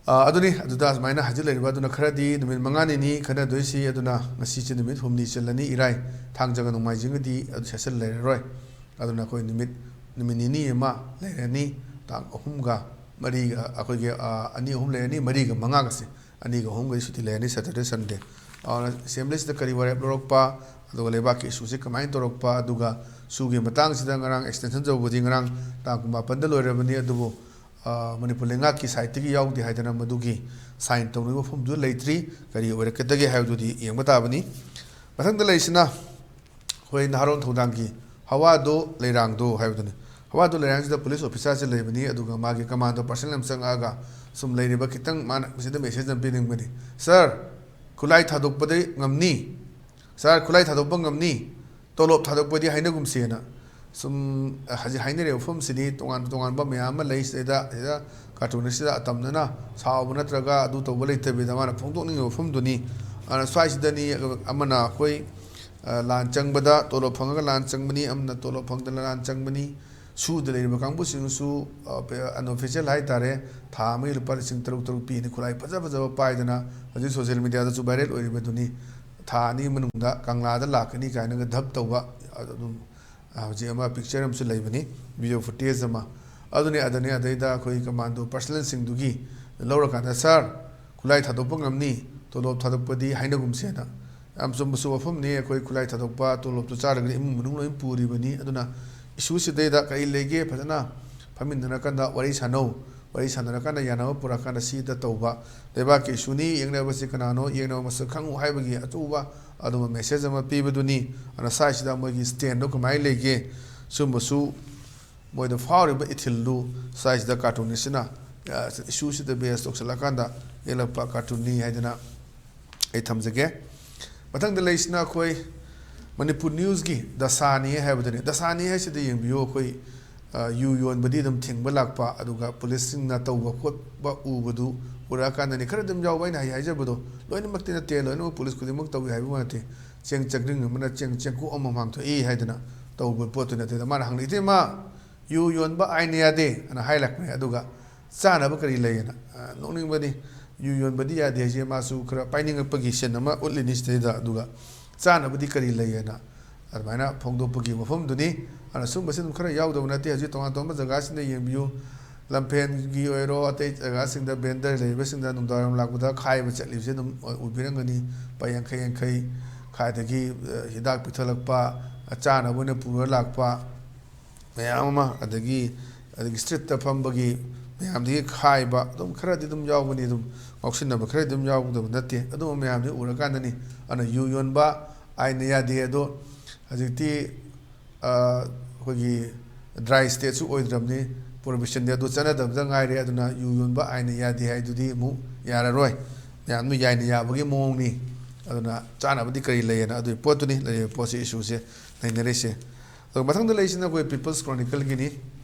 ꯑ, ꯑꯗꯨꯅꯤ, ꯑꯗꯨꯗ ꯑꯁꯨꯃꯥꯏꯅ ꯍꯥꯏꯖꯤꯜꯂꯛꯏꯕ, ꯑꯗꯨꯅ ꯈꯔꯗꯤ ꯅꯨꯃꯤꯠ ꯃꯉꯥꯅꯤꯅꯤ ꯈꯟꯅꯗꯣꯏꯁꯤ, ꯑꯗꯨꯅ ꯉꯁꯤꯁꯦ ꯅꯨꯃꯤꯠ ꯍꯨꯝꯅꯤ ꯆꯜꯂꯅꯤ, ꯏꯔꯥꯏ, ꯊꯥꯡꯖꯒ ꯅꯣꯡꯃꯥꯏꯖꯤꯡꯒꯗꯤ ꯑꯗꯨ session ꯂꯩꯔꯔꯣꯏ꯫ ꯑꯗꯨꯅ ꯑꯩꯈꯣꯏ ꯅꯨꯃꯤꯠ, ꯅꯨꯃꯤꯠ ꯅꯤꯅꯤ ꯑꯃ ꯂꯩꯔꯅꯤ, ꯇꯥꯡ ꯑꯍꯨꯝꯒ ꯃꯔꯤꯒ, ꯑꯩꯈꯣꯏꯒꯤ, ꯑ, ꯑꯅꯤ ꯑꯍꯨꯝ ꯂꯩꯔꯅꯤ, ꯃꯔꯤꯒ ꯃꯉꯥꯒꯁꯦ, ꯑꯅꯤꯒ ꯑꯍꯨꯝꯒꯗꯤ ꯁꯨꯇꯤ ꯂꯩꯔꯅꯤ, Saturday Sunday꯫ ꯑꯗꯨꯅ assembly ꯁꯤꯗ ꯀꯔꯤ ꯋꯥꯔꯦꯞ ꯂꯧꯔꯛꯄ, ꯑꯗꯨꯒ ꯂꯩꯕꯥꯛꯀꯤ issue ꯁꯦ ꯀꯃꯥꯏꯅ ꯇꯧꯔꯛꯄ, ꯑꯗꯨꯒ ꯁꯨꯒꯤ ꯃꯇꯥꯡꯁꯤꯗ ꯉꯔꯥꯡ extension ꯇꯧꯕꯗꯤ ꯉꯔꯥꯡ ꯇꯥꯡ ꯀꯨꯟꯃꯥꯄꯟꯗ ꯂꯣꯏꯔꯕꯅꯤ, ꯑꯗꯨꯕꯨ, ꯑ, ꯃꯅꯤꯄꯨꯔ ꯂꯩꯉꯥꯛꯀꯤ side ꯇꯒꯤ ꯌꯥꯎꯗꯦ ꯍꯥꯏꯗꯅ ꯃꯗꯨꯒꯤ sign ꯇꯧꯅꯕ ꯃꯐꯝꯗꯨ ꯂꯩꯇ꯭ꯔꯤ꯫ ꯀꯔꯤ ꯑꯣꯏꯔꯛꯀꯗꯒꯦ ꯍꯥꯏꯕꯗꯨꯗꯤ ꯌꯦꯡꯕ ꯇꯥꯕꯅꯤ꯫ ꯃꯊꯪꯗ ꯂꯩꯔꯤꯁꯤꯅ ꯑꯩꯈꯣꯏ ꯅꯍꯥꯔꯣꯜ ꯊꯧꯗꯥꯡꯒꯤ ꯍꯋꯥꯗꯣ ꯂꯩꯔꯥꯡꯗꯣ ꯍꯥꯏꯕꯗꯨꯅꯤ꯫ ꯍꯋꯥꯗꯣ ꯂꯩꯔꯥꯡꯁꯤꯗ police officer ꯁꯦ ꯂꯩꯕꯅꯤ, ꯑꯗꯨꯒ ꯃꯥꯒꯤ commando personnel ꯑꯃ ꯆꯪꯉꯛꯑꯒ ꯁꯨꯝ ꯂꯩꯔꯤꯕ ꯈꯤꯇꯪ ꯃꯥꯅ ꯃꯁꯤꯗ message ꯑꯃ ꯄꯤꯅꯤꯡꯕꯅꯤ, "Sir, ꯈꯨꯠꯂꯥꯏ ꯊꯥꯗꯣꯛꯄꯗꯤ ꯉꯝꯅꯤ, sir, ꯈꯨꯠꯂꯥꯏ ꯊꯥꯗꯣꯛꯄ ꯉꯝꯅꯤ, ꯇꯣꯂꯣꯞ ꯊꯥꯗꯣꯛꯄꯗꯤ ꯍꯥꯏꯅꯒꯨꯝꯁꯦꯅ"꯫ ꯁꯨꯝ ꯍꯧꯖꯤꯛ ꯍꯥꯏꯅꯔꯤꯕ ꯋꯥꯐꯝꯁꯤꯗꯤ ꯇꯣꯉꯥꯟ ꯇꯣꯉꯥꯟꯕ ꯃꯌꯥꯝ ꯑꯃ ꯂꯩ꯫ ꯁꯤꯗꯩꯗ, ꯁꯤꯗ cartoon ꯁꯤꯗ ꯑꯇꯝꯅꯅ ꯁꯥꯎꯕ ꯅꯠꯇ꯭ꯔꯒ ꯑꯗꯨ ꯇꯧꯕ ꯂꯩꯇꯕꯤꯗ ꯃꯥꯅ ꯐꯣꯡꯗꯣꯛꯅꯤꯡꯉꯤꯕ ꯋꯥꯐꯝꯗꯨꯅꯤ꯫ ꯑꯗꯨꯅ ꯁ꯭ꯋꯥꯏꯁꯤꯗꯅꯤ ꯑꯃꯅ ꯑꯩꯈꯣꯏ, ꯑ, ꯂꯥꯟ ꯆꯪꯕꯗ ꯇꯣꯂꯣꯞ ꯐꯪꯉꯒ ꯂꯥꯟ ꯆꯪꯕꯅꯤ, ꯑꯃꯅ ꯇꯣꯂꯣꯞ ꯐꯪꯗꯅ ꯂꯥꯟ ꯆꯪꯕꯅꯤ, ꯁꯨꯗ ꯂꯩꯔꯤꯕ ꯀꯥꯡꯕꯨꯁꯤꯡꯁꯨ ꯑꯟꯑꯣꯐꯤꯁꯤꯌꯦꯜ ꯍꯥꯏꯇꯥꯔꯦ, ꯊꯥ ꯑꯃꯒꯤ ꯂꯨꯄꯥ ꯂꯤꯁꯤꯡ ꯇꯔꯨꯛ ꯇꯔꯨꯛ ꯄꯤꯅꯤ꯫ ꯈꯨꯠꯂꯥꯏ ꯐꯖ ꯐꯖꯕ ꯄꯥꯏꯗꯅ ꯍꯧꯖꯤꯛ ꯁꯣꯁꯤꯌꯦꯜ ꯃꯦꯗꯤꯌꯥꯗꯁꯨ ꯚꯥꯏꯔꯦꯜ ꯑꯣꯏꯔꯤꯕꯗꯨꯅꯤ꯫ ꯊꯥ ꯑꯅꯤꯒꯤ ꯃꯅꯨꯡꯗ ꯀꯪꯂꯥꯗ ꯂꯥꯛꯀꯅꯤ ꯀꯥꯏꯅꯒ ꯙꯞ ꯇꯧꯕ ꯑꯗꯨꯝ ꯍꯧꯖꯤꯛ ꯑꯃ ꯄꯤꯛꯆꯔ ꯑꯃꯁꯨ ꯂꯩꯕꯅꯤ, ꯚꯤꯗꯤꯑꯣ ꯐꯨꯇꯦꯖ ꯑꯃ꯫ ꯑꯗꯨꯅꯤ, ꯑꯗꯨꯅꯤ, ꯑꯗꯩꯗ ꯑꯩꯈꯣꯏ ꯀꯃꯥꯟꯗꯣ ꯄꯔꯁꯅꯦꯜꯁꯤꯡꯗꯨꯒꯤ ꯂꯧꯔꯀꯥꯟꯗ, "ꯁꯥꯔ, ꯈꯨꯠꯂꯥꯏ ꯊꯥꯗꯣꯛꯄ ꯉꯝꯅꯤ, ꯇꯣꯂꯣꯞ ꯊꯥꯗꯣꯛꯄꯗꯤ ꯍꯥꯏꯅꯒꯨꯝꯁꯦꯅ"꯫ ꯌꯥꯝ ꯆꯨꯝꯕꯁꯨ ꯋꯥꯐꯝꯅꯤ꯫ ꯑꯩꯈꯣꯏ ꯈꯨꯠꯂꯥꯏ ꯊꯥꯗꯣꯛꯄ, ꯇꯣꯂꯣꯞꯇꯨ ꯆꯥꯔꯒꯗꯤ ꯏꯃꯨꯡ ꯃꯅꯨꯡ ꯂꯣꯏ ꯄꯨꯔꯤꯕꯅꯤ꯫ ꯑꯗꯨꯅ ꯏꯁꯨꯁꯤꯗꯩꯗ ꯀꯔꯤ ꯂꯩꯒꯦ, ꯐꯖꯅ ꯐꯝꯃꯤꯟꯅꯔꯀꯥꯟꯗ ꯋꯥꯔꯤ ꯁꯥꯟꯅꯧ꯫ ꯋꯥꯔꯤ ꯁꯥꯟꯅꯔꯀꯥꯟꯗ ꯌꯥꯅꯕ ꯄꯨꯔꯛꯀꯥꯟꯗ ꯁꯤꯗ ꯇꯧꯕ꯫ ꯂꯩꯕꯥꯛꯀꯤ ꯏꯁꯨꯅꯤ, ꯌꯦꯡꯅꯕꯁꯤ ꯀꯅꯥꯅꯣ, ꯌꯦꯡꯅꯕ ꯃꯁꯛ ꯈꯪꯉꯨ ꯍꯥꯏꯕꯒꯤ ꯑꯆꯧꯕ ꯑꯗꯨꯝꯕ ꯃꯦꯁꯦꯖ ꯑꯃ ꯄꯤꯕꯗꯨꯅꯤ꯫ ꯑꯗꯨꯅ ꯁ꯭ꯋꯥꯏꯁꯤꯗ ꯃꯣꯏꯒꯤ ꯁ꯭ꯇꯦꯟꯗꯣ ꯀꯃꯥꯏꯅ ꯂꯩꯒꯦ, ꯁꯨꯝꯕꯁꯨ ꯃꯣꯏꯗ ꯐꯥꯎꯔꯤꯕ ꯏꯊꯤꯜꯗꯨ ꯁ꯭ꯋꯥꯏꯁꯤꯗ ꯀꯥꯔꯇꯨꯅꯤꯁꯁꯤꯅ, ꯑ, ꯏꯁꯨꯁꯤꯗ ꯕꯦꯁ ꯇꯧꯁꯤꯜꯂꯀꯥꯟꯗ ꯌꯦꯛꯂꯛꯄ ꯀꯥꯔꯇꯨꯟꯅꯤ ꯍꯥꯏꯗꯅ ꯑꯩ ꯊꯝꯖꯒꯦ꯫ ꯃꯊꯪꯗ ꯂꯩꯁꯤꯅ ꯑꯩꯈꯣꯏ ꯃꯅꯤꯄꯨꯔ ꯅ꯭ꯌꯨꯁꯀꯤ ꯗꯁꯥꯅꯤ ꯍꯥꯏꯕꯗꯨꯅꯤ꯫ ꯗꯁꯥꯅꯤ ꯍꯥꯏꯁꯤꯗꯤ ꯌꯦꯡꯕꯤꯌꯨ, ꯑꯩꯈꯣꯏ, ꯑ, ꯌꯨ ꯌꯣꯟꯕꯗꯤ ꯑꯗꯨꯝ ꯊꯤꯡꯕ ꯂꯥꯛꯄ, ꯑꯗꯨꯒ ꯄꯨꯂꯤꯁꯁꯤꯡꯅ ꯇꯧꯕ ꯈꯣꯠꯄ ꯎꯕꯗꯨ ꯎꯔꯛꯑꯀꯥꯟꯗꯅꯤ꯫ ꯈꯔ ꯑꯗꯨꯝ ꯌꯥꯎꯕ, ꯑꯩꯅ ꯍꯥꯏ-, ꯍꯥꯏꯖꯕꯗꯣ ꯂꯣꯏꯅꯃꯛꯇꯤ ꯅꯠꯇꯦ, ꯂꯣꯏꯅꯃꯛ ꯄꯨꯂꯤꯁ ꯈꯨꯗꯤꯡꯃꯛ ꯇꯧꯏ ꯍꯥꯏꯕ ꯋꯥ ꯅꯠꯇꯦ꯫ ꯆꯦꯡ ꯆꯪꯒ꯭ꯔꯤꯡ ꯑꯃꯅ ꯆꯦꯡ ꯆꯦꯡꯀꯣꯛ ꯑꯃꯃꯝ ꯊꯣꯛꯏ ꯍꯥꯏꯗꯅ ꯇꯧꯕ ꯄꯣꯠꯇꯨ ꯅꯠꯇꯦꯗ꯫ ꯃꯥꯅ ꯍꯪꯂꯛꯏ, "ꯏꯇꯩꯃ, ꯌꯨ ꯌꯣꯟꯕ ꯑꯥꯏꯟꯅ ꯌꯥꯗꯦ" ꯑꯅ ꯍꯥꯏꯔꯛꯄꯅꯦ꯫ ꯑꯗꯨꯒ ꯆꯥꯅꯕ ꯀꯔꯤ ꯂꯩꯌꯦꯅ? ꯑ, ꯅꯣꯛꯅꯤꯡꯕꯅꯤ꯫ ꯌꯨ ꯌꯣꯟꯕꯗꯤ ꯌꯥꯗꯦ ꯍꯥꯏꯁꯦ ꯃꯥꯁꯨ ꯈꯔ ꯄꯥꯏꯅꯤꯡꯉꯛꯄꯒꯤ ꯁꯤꯟ ꯑꯃ ꯎꯠꯂꯤꯅꯤ ꯁꯤꯗꯩꯗ꯫ ꯑꯗꯨꯒ ꯆꯥꯅꯕꯗꯤ ꯀꯔꯤ ꯂꯩꯌꯦꯅ ꯑꯗꯨꯃꯥꯏꯅ ꯐꯣꯡꯗꯣꯛꯄꯒꯤ ꯋꯥꯐꯝꯗꯨꯅꯤ꯫ ꯑꯗꯨꯅ ꯁꯨꯝꯕꯁꯤ ꯑꯗꯨꯝ ꯈꯔ ꯌꯥꯎꯗꯕ ꯅꯠꯇꯦ꯫ ꯍꯧꯖꯤꯛ ꯇꯣꯉꯥꯟ ꯇꯣꯉꯥꯟꯕ ꯖꯒꯥꯁꯤꯡꯗ ꯌꯦꯡꯕꯤꯌꯨ, ꯂꯝꯐꯦꯟꯒꯤ ꯑꯣꯏꯔꯣ, ꯑꯇꯩ ꯖꯒꯥꯁꯤꯡꯗ ꯕꯦꯟꯗꯔ ꯂꯩꯔꯤꯕꯁꯤꯡꯗ ꯅꯨꯡꯗꯥꯡꯋꯥꯏꯔꯝ ꯂꯥꯛꯄꯗ ꯈꯥꯏꯕ ꯆꯠꯂꯤꯕꯁꯦ ꯑꯗꯨꯝ ꯎꯕꯤꯔꯝꯒꯅꯤ꯫ ꯂꯨꯄꯥ ꯌꯥꯡꯈꯩ ꯌꯥꯡꯈꯩ ꯈꯥꯏꯗꯒꯤ, ꯑ, ꯍꯤꯗꯥꯛ ꯄꯤꯊꯛꯂꯛꯄ, ꯆꯥꯅꯕ ꯑꯣꯏꯅ ꯄꯨꯔ ꯂꯥꯛꯄ ꯃꯌꯥꯝ ꯑꯃ, ꯑꯗꯒꯤ, ꯑꯗꯒꯤ ꯁ꯭ꯇ꯭ꯔꯤꯠꯇ ꯐꯝꯕꯒꯤ ꯃꯌꯥꯝꯗꯒꯤ ꯈꯥꯏꯕ ꯑꯗꯨꯝ ꯈꯔꯗꯤ ꯑꯗꯨꯝ ꯌꯥꯎꯒꯅꯤ, ꯑꯗꯨꯝ ꯉꯥꯎꯁꯤꯟꯅꯕ ꯈꯔꯗꯤ ꯑꯗꯨꯝ ꯌꯥꯎꯒꯗꯕ ꯅꯠꯇꯦ꯫ ꯑꯗꯨꯝꯕ ꯃꯌꯥꯝꯗꯨ ꯎꯔꯀꯥꯟꯗꯅꯤ꯫ ꯑꯗꯨꯅ ꯌꯨ ꯌꯣꯟꯕ ꯑꯥꯏꯟꯅ ꯌꯥꯗꯦ꯫ ꯑꯗꯣ ꯍꯧꯖꯤꯛꯇꯤ, ꯑ, ꯑꯩꯈꯣꯏꯒꯤ ꯗ꯭ꯔꯥꯏ ꯁ꯭ꯇꯦꯠꯁꯨ ꯑꯣꯏꯗ꯭ꯔꯕꯅꯤ, ꯄ꯭ꯔꯣꯍꯤꯕꯤꯁꯟꯗꯤ ꯑꯗꯨ ꯆꯠꯅꯗꯕꯗ ꯉꯥꯏꯔꯦ꯫ ꯑꯗꯨꯅ ꯌꯨ ꯌꯣꯟꯕ ꯑꯥꯏꯟꯅ ꯌꯥꯗꯦ ꯍꯥꯏꯗꯨꯗꯤ ꯑꯃꯨꯛ ꯌꯥꯔꯔꯣꯏ꯫ ꯃꯌꯥꯝꯗꯨ ꯌꯥꯏꯅ ꯌꯥꯕꯒꯤ ꯃꯑꯣꯡꯅꯤ꯫ ꯑꯗꯨꯅ ꯆꯥꯅꯕꯗꯤ ꯀꯔꯤ ꯂꯩꯌꯦꯅ ꯑꯗꯨꯒꯤ ꯄꯣꯠꯇꯨꯅꯤ ꯂꯩꯔꯤꯕ ꯄꯣꯠꯁꯤ, ꯏꯁꯨꯁꯦ ꯅꯩꯅꯔꯤꯁꯦ꯫ ꯑꯗꯨꯒ ꯃꯊꯪꯗ ꯂꯩꯁꯤꯅ ꯑꯩꯈꯣꯏ ꯄꯤꯄꯜꯁ ꯀ꯭ꯔꯣꯅꯤꯀꯜꯒꯤꯅꯤ꯫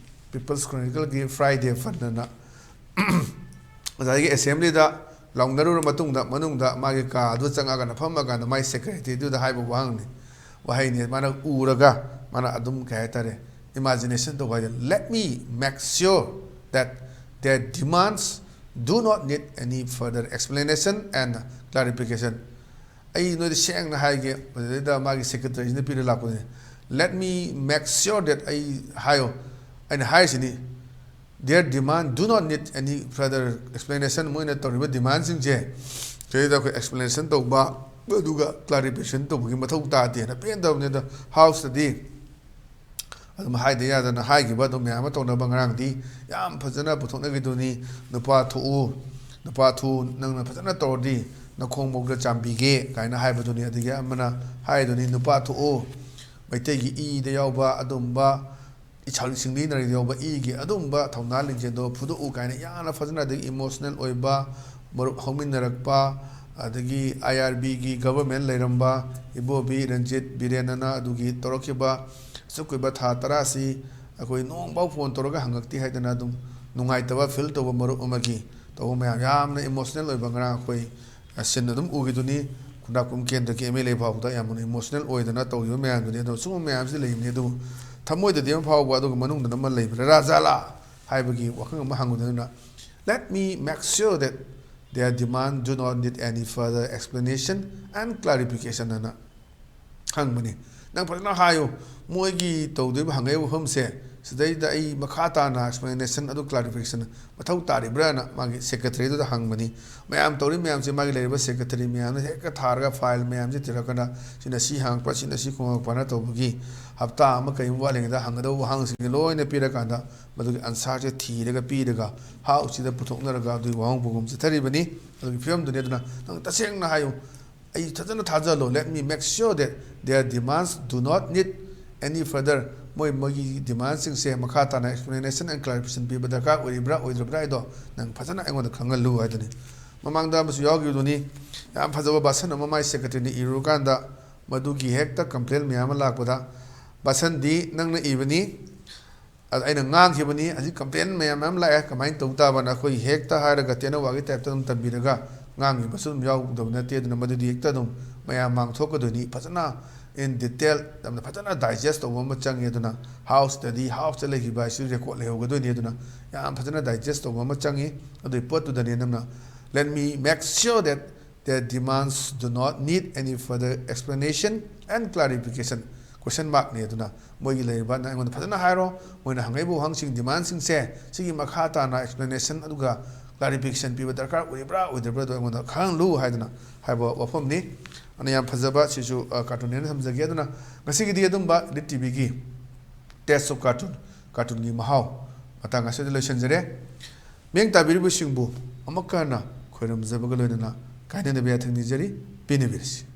ꯄꯤꯄꯜꯁ ꯀ꯭ꯔꯣꯅꯤꯀꯜꯒꯤ ꯐ꯭ꯔꯥꯏꯗꯦ ꯐꯟ ꯑꯅ ꯉꯁꯥꯏꯒꯤ ꯑꯦꯁꯦꯝꯕ꯭ꯂꯤꯗ ꯂꯥꯎꯅꯔꯨꯔ ꯃꯇꯨꯡꯗ, ꯃꯅꯨꯡꯗ ꯃꯥꯒꯤ ꯀꯥ ꯑꯗꯨ ꯆꯪꯉꯒꯅ ꯐꯝꯃꯀꯥꯟꯗ ꯃꯥꯏ ꯁꯦꯀ꯭ꯔꯦꯇꯔꯤꯗꯨꯗ ꯍꯥꯏꯕ ꯋꯥꯍꯪꯅꯤ, ꯋꯥꯍꯩꯅꯤ꯫ ꯃꯥꯅ ꯎꯔꯒ ꯃꯥꯅ ꯑꯗꯨꯝ, ꯀꯩ ꯍꯥꯏꯇꯥꯔꯦ, imagination ꯇꯧꯕ ꯍꯥꯏꯗꯤ, "Let me make sure that their demands do not need any further explanation and clarification." ꯑꯩ ꯅꯣꯏꯗ ꯁꯦꯡꯅ ꯍꯥꯏꯒꯦ, ꯃꯗꯨꯗꯩꯗ ꯃꯥꯒꯤ ꯁꯦꯀ꯭ꯔꯦꯇꯔꯤꯁꯤꯅ ꯄꯤꯔ ꯂꯥꯛꯄꯅꯦ꯫ "Let me make sure that," ꯑꯩ ꯍꯥꯏꯌꯣ, ꯑꯩꯅ ꯍꯥꯏꯔꯤꯁꯤꯅꯤ, "their demand do not need any further explanation." ꯃꯣꯏꯅ ꯇꯧꯔꯤꯕ ꯗꯤꯃꯥꯟꯁꯤꯡꯁꯦ ꯁꯤꯗꯩꯗ ꯑꯩꯈꯣꯏ ꯑꯦꯛꯁꯄ꯭ꯂꯦꯅꯦꯁꯟ ꯇꯧꯕ, ꯑꯗꯨꯒ ꯀ꯭ꯂꯥꯔꯤꯐꯤꯀꯦꯁꯟ ꯇꯧꯕꯒꯤ ꯃꯊꯧ ꯇꯥꯗꯦꯅ ꯄꯦꯟꯗꯕꯅꯦ꯫ ꯑꯗꯣ ꯍꯥꯎꯁꯇꯗꯤ ꯑꯗꯨꯝ ꯍꯥꯏꯗ ꯌꯥꯗꯅ ꯍꯥꯏꯈꯤꯕ ꯑꯗꯨꯝ ꯃꯌꯥꯝ ꯑꯃ ꯇꯧꯅꯕ, ꯉꯔꯥꯡꯗꯤ ꯌꯥꯝ ꯐꯖꯅ ꯄꯨꯊꯣꯛꯅꯈꯤꯗꯨꯅꯤ꯫ "ꯅꯨꯄꯥ ꯊꯣꯛꯎ, ꯅꯨꯄꯥ ꯊꯣꯛꯎ, ꯅꯪꯅ ꯐꯖꯅ ꯇꯧꯔꯗꯤ ꯅꯈꯣꯡꯕꯣꯛꯇ ꯆꯥꯝꯕꯤꯒꯦ" ꯀꯥꯏꯅ ꯍꯥꯏꯕꯗꯨꯅꯤ꯫ ꯑꯗꯒꯤ ꯑꯃꯅ ꯍꯥꯏꯗꯨꯅꯤ, "ꯅꯨꯄꯥ ꯊꯣꯛꯎ, ꯃꯩꯇꯩꯒꯤ ꯏꯗ ꯌꯥꯎꯕ ꯑꯗꯨꯝꯕ, ꯏꯁꯥ ꯁꯤꯡꯂꯤ ꯅꯥꯔꯤꯗ ꯌꯥꯎꯕ ꯏꯒꯤ ꯑꯗꯨꯝꯕ ꯊꯧꯅꯥ ꯂꯤꯡꯖꯦꯜꯗꯣ ꯐꯨꯗꯣꯛꯎ" ꯀꯥꯏꯅ ꯌꯥꯝꯅ ꯐꯖꯅ, ꯑꯗꯒꯤ ꯏꯃꯣꯁꯅꯦꯜ ꯑꯣꯏꯕ, ꯃꯔꯨꯞ ꯍꯧꯃꯤꯟꯅꯔꯛꯄ, ꯑꯗꯒꯤ ꯑꯥꯏ ꯑꯥꯔ ꯕꯤꯒꯤ ꯒꯕꯔꯃꯦꯟ ꯂꯩꯔꯝꯕ ꯏꯕꯣꯕꯤ ꯔꯟꯖꯤꯠ ꯕꯤꯔꯦꯟꯅ ꯑꯗꯨꯒꯤ ꯇꯧꯔꯛꯈꯤꯕ ꯑꯁꯨꯛ ꯀꯨꯏꯕ ꯊꯥ ꯇꯔꯥꯁꯤ ꯑꯩꯈꯣꯏ ꯅꯣꯡꯐꯥꯎ ꯐꯣꯟ ꯇꯧꯔꯒ ꯍꯪꯉꯛꯇꯦ ꯍꯥꯏꯗꯅ ꯑꯗꯨꯝ ꯅꯨꯡꯉꯥꯏꯇꯕ ꯐꯤꯜ ꯇꯧꯕ ꯃꯔꯨꯞ ꯑꯃꯒꯤ ꯇꯧꯕ ꯃꯌꯥꯝ, ꯌꯥꯝꯅ ꯏꯃꯣꯁꯅꯦꯜ ꯑꯣꯏꯕ ꯉꯔꯥꯡ ꯑꯩꯈꯣꯏ ꯁꯤꯟ ꯑꯗꯨꯝ ꯎꯈꯤꯗꯨꯅꯤ꯫ ꯈꯨꯟꯗ꯭ꯔꯥꯛꯄꯝ ꯀꯦꯟꯗ꯭ꯔꯒꯤ ꯑꯦꯝ ꯑꯦꯜ ꯑꯦ ꯐꯥꯎꯕꯗ ꯌꯥꯝꯅ ꯏꯃꯣꯁꯅꯦꯜ ꯑꯣꯏꯗꯅ ꯇꯧꯈꯤꯕ ꯃꯌꯥꯝꯗꯨꯅꯤ꯫ ꯑꯗꯣ ꯁꯤꯒꯨꯝꯕ ꯃꯌꯥꯝꯁꯤ ꯂꯩꯕꯅꯤ, ꯑꯗꯨꯕꯨ ꯊꯃꯣꯏꯗꯗꯤ ꯑꯃ ꯐꯥꯎꯕ, ꯑꯗꯨꯒ ꯃꯅꯨꯡꯗꯅ ꯑꯃ ꯂꯩꯕ ꯔꯥꯖꯥꯂꯥ ꯍꯥꯏꯕꯒꯤ ꯋꯥꯐꯝ ꯑꯃ ꯍꯪꯕꯗ, ꯑꯗꯨꯅ, "Let me make sure that their demand do not need any further explanation and clarification" ꯑꯅ ꯍꯪꯕꯅꯤ꯫ ꯅꯪ ꯐꯖꯅ ꯍꯥꯏꯌꯨ, ꯃꯣꯏꯒꯤ ꯇꯧꯗꯣꯏꯕ ꯍꯪꯉꯛꯏꯕ ꯋꯥꯐꯝꯁꯦ, ꯁꯤꯗꯩꯗ ꯑꯩ ꯃꯈꯥ ꯇꯥꯅ ꯑꯦꯛꯁꯄ꯭ꯂꯦꯅꯦꯁꯟ ꯑꯗꯨ, ꯀ꯭ꯂꯥꯔꯤꯐꯤꯀꯦꯁꯟ ꯃꯊꯧ ꯇꯥꯔꯤꯕ꯭ꯔꯥꯅ ꯃꯥꯒꯤ ꯁꯦꯀ꯭ꯔꯦꯇꯔꯤꯗꯨꯗ ꯍꯪꯕꯅꯤ꯫ ꯃꯌꯥꯝ ꯇꯧꯔꯤ ꯃꯌꯥꯝꯁꯦ ꯃꯥꯒꯤ ꯂꯩꯔꯤꯕ ꯁꯦꯀ꯭ꯔꯦꯇꯔꯤ ꯃꯌꯥꯝꯅ ꯍꯦꯛꯇ ꯊꯥꯔꯒ ꯐꯥꯏꯜ ꯃꯌꯥꯝꯁꯦ ꯊꯤꯔꯛꯀꯥꯟꯗ, ꯁꯤꯅ ꯁꯤ ꯍꯪꯉꯛꯄ, ꯁꯤꯅ ꯁꯤ ꯈꯨꯝꯃꯛꯄꯅ ꯇꯧꯕꯒꯤ ꯍꯞꯇꯥ ꯑꯃ ꯀꯩ ꯑꯃ ꯋꯥꯠꯂꯤꯉꯩꯗ ꯍꯪꯒꯗꯧꯕ ꯋꯥꯍꯪꯁꯤꯡꯁꯦ ꯂꯣꯏꯅ ꯄꯤꯔꯀꯥꯟꯗ, ꯃꯗꯨꯒꯤ ꯑꯟꯁꯥꯔꯁꯦ ꯊꯤꯔꯒ ꯄꯤꯔꯒ, ꯍꯥꯎꯁꯁꯤꯗ ꯄꯨꯊꯣꯛꯅꯔꯒ ꯑꯗꯨꯒꯤ ꯋꯥꯍꯪ ꯄꯥꯎꯈꯨꯝ ꯆꯠꯊꯔꯤꯕꯅꯤ꯫ ꯑꯗꯨꯒꯤ ꯐꯤꯕꯝꯗꯨꯅꯤ꯫ ꯑꯗꯨꯅ ꯅꯪ ꯇꯁꯦꯡꯅ ꯍꯥꯏꯌꯨ, ꯑꯩ ꯐꯖꯅ ꯊꯥꯖꯍꯜꯂꯣ, "Let me make sure that their demands do not need any further", ꯃꯣꯏ, ꯃꯣꯏꯒꯤ ꯗꯤꯃꯥꯟꯁꯤꯡꯁꯦ ꯃꯈꯥ ꯇꯥꯅ ꯑꯦꯛꯁꯄ꯭ꯂꯦꯅꯦꯁꯟ ꯑꯦꯟ ꯀ꯭ꯂꯥꯔꯤꯐꯤꯀꯦꯁꯟ ꯄꯤꯕ ꯗꯔꯀꯥꯔ ꯑꯣꯏꯔꯤꯕ꯭ꯔꯥ ꯑꯣꯏꯗ꯭ꯔꯕ꯭ꯔꯥ ꯍꯥꯏꯗꯣ ꯅꯪ ꯐꯖꯅ ꯑꯩꯉꯣꯟꯗ ꯈꯪꯍꯜꯂꯨ ꯍꯥꯏꯗꯨꯅꯤ꯫ ꯃꯃꯥꯡꯗ ꯑꯃꯁꯨ ꯌꯥꯎꯈꯤꯕꯗꯨꯅꯤ, ꯌꯥꯝ ꯐꯖꯕ ꯚꯥꯁꯟ ꯑꯃ ꯃꯥꯏ ꯁꯦꯀ꯭ꯔꯦꯇꯔꯤꯅ ꯏꯔꯨꯔꯀꯥꯟꯗ, ꯃꯗꯨꯒꯤ ꯍꯦꯛꯇ ꯀꯝꯄ꯭ꯂꯦꯟ ꯃꯌꯥꯝ ꯑꯃ ꯂꯥꯛꯄꯗ, ꯚꯥꯁꯟꯗꯤ ꯅꯪꯅ ꯏꯕꯅꯤ, ꯑꯗ ꯑꯩꯅ ꯉꯥꯡꯈꯤꯕꯅꯤ, ꯍꯧꯖꯤꯛ ꯀꯝꯄ꯭ꯂꯦꯟ ꯃꯌꯥꯝ ꯃꯌꯥꯝ ꯂꯥꯛꯑꯦ, ꯀꯃꯥꯏꯅ ꯇꯧ ꯇꯥꯕꯅ? ꯑꯩꯈꯣꯏ ꯍꯦꯛꯇ ꯍꯥꯏꯔꯒ ꯇꯦꯅꯋꯥꯒꯤ ꯇꯥꯏꯞꯇ ꯑꯗꯨꯝ ꯇꯝꯕꯤꯔꯒ ꯉꯥꯡꯈꯤꯕꯁꯨ ꯑꯗꯨꯝ ꯌꯥꯎꯗꯕ ꯅꯠꯇꯦ꯫ ꯑꯗꯨꯅ ꯃꯗꯨꯗꯤ ꯍꯦꯛꯇ ꯑꯗꯨꯝ ꯃꯌꯥꯝ ꯃꯥꯡ ꯊꯣꯛꯀꯗꯣꯏꯅꯤ꯫ ꯐꯖꯅ in detail, ꯌꯥꯝꯅ ꯐꯖꯅ ꯗꯥꯏꯖꯦꯁ ꯇꯧꯕ ꯑꯃ ꯆꯪꯉꯤ꯫ ꯑꯗꯨꯅ ꯍꯥꯎꯁꯇꯗꯤ ꯍꯥꯎꯁꯇ ꯂꯩꯈꯤꯕ ꯍꯥꯏꯁꯤ ꯔꯦꯀꯣꯔꯗ ꯂꯩꯍꯧꯒꯗꯣꯏꯅꯤ꯫ ꯑꯗꯨꯅ ꯌꯥꯝ ꯐꯖꯅ ꯗꯥꯏꯖꯦꯁ ꯇꯧꯕ ꯑꯃ ꯆꯪꯉꯤ꯫ ꯑꯗꯨꯒꯤ ꯄꯣꯠꯇꯨꯗꯅꯦ ꯅꯝꯅ let me make sure that their demands do not need any further explanation and clarification, question markꯅꯤ꯫ ꯑꯗꯨꯅ ꯃꯣꯏꯒꯤ ꯂꯩꯔꯤꯕ, ꯅꯪ ꯑꯩꯉꯣꯟꯗ ꯐꯖꯅ ꯍꯥꯏꯔꯣ, ꯃꯣꯏꯅ ꯍꯪꯉꯛꯏꯕ ꯋꯥꯍꯪꯁꯤꯡ, ꯗꯤꯃꯥꯟꯁꯤꯡꯁꯦ ꯁꯤꯒꯤ ꯃꯈꯥ ꯇꯥꯅ ꯑꯦꯛꯁꯄ꯭ꯂꯦꯅꯦꯁꯟ ꯑꯗꯨꯒ ꯀ꯭ꯂꯥꯔꯤꯐꯤꯀꯦꯁꯟ ꯄꯤꯕ ꯗꯔꯀꯥꯔ ꯑꯣꯏꯔꯤꯕ꯭ꯔꯥ ꯑꯣꯏꯗꯕ꯭ꯔꯥ ꯑꯗꯨ ꯑꯩꯉꯣꯟꯗ ꯈꯪꯍꯜꯂꯨ ꯍꯥꯏꯗꯅ ꯍꯥꯏꯕ ꯋꯥꯐꯝꯅꯤ꯫ ꯑꯗꯨꯅ ꯌꯥꯝ ꯐꯖꯕ, ꯁꯤꯁꯨ ꯀꯥꯔꯇꯨꯟꯅꯦꯅ ꯊꯝꯖꯒꯦ꯫ ꯑꯗꯨꯅ ꯉꯁꯤꯒꯤꯗꯤ ꯑꯗꯨꯝꯕ ꯂꯤꯠ ꯇꯤꯚꯤꯒꯤ ꯇꯦꯁ ꯑꯣꯐ ꯀꯥꯔꯇꯨꯟ, ꯀꯥꯔꯇꯨꯟꯒꯤ ꯃꯍꯥꯎ ꯃꯇꯥꯡ ꯑꯁꯤꯗ ꯂꯣꯏꯁꯤꯟꯖꯔꯦ꯫ ꯃꯤꯠꯌꯦꯡ ꯇꯥꯕꯤꯔꯤꯕꯁꯤꯡꯕꯨ ꯑꯃꯨꯛꯀ ꯍꯟꯅ ꯈꯣꯏꯔꯝꯖꯕꯒ ꯂꯣꯏꯅꯅ ꯀꯥꯏꯅꯅꯕ ꯌꯥꯊꯪ ꯅꯤꯖꯔꯤ꯫ ꯄꯦꯟꯅꯕꯤꯔꯁꯤ꯫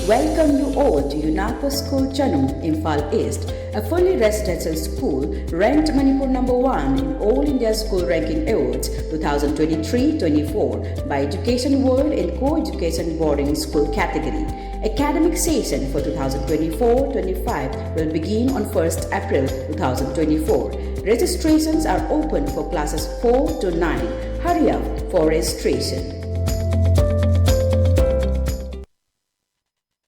Welcome you all to UNACO School Chanum, Imphal East, a fully residential school ranked Manipur number one in All India School Ranking Awards twenty twenty-three twenty-four by Education World in Co-Education Boarding School category. Academic session for twenty twenty-four twenty-five will begin on first April twenty twenty-four. Registrations are open for classes four to nine. Hurry up for registration.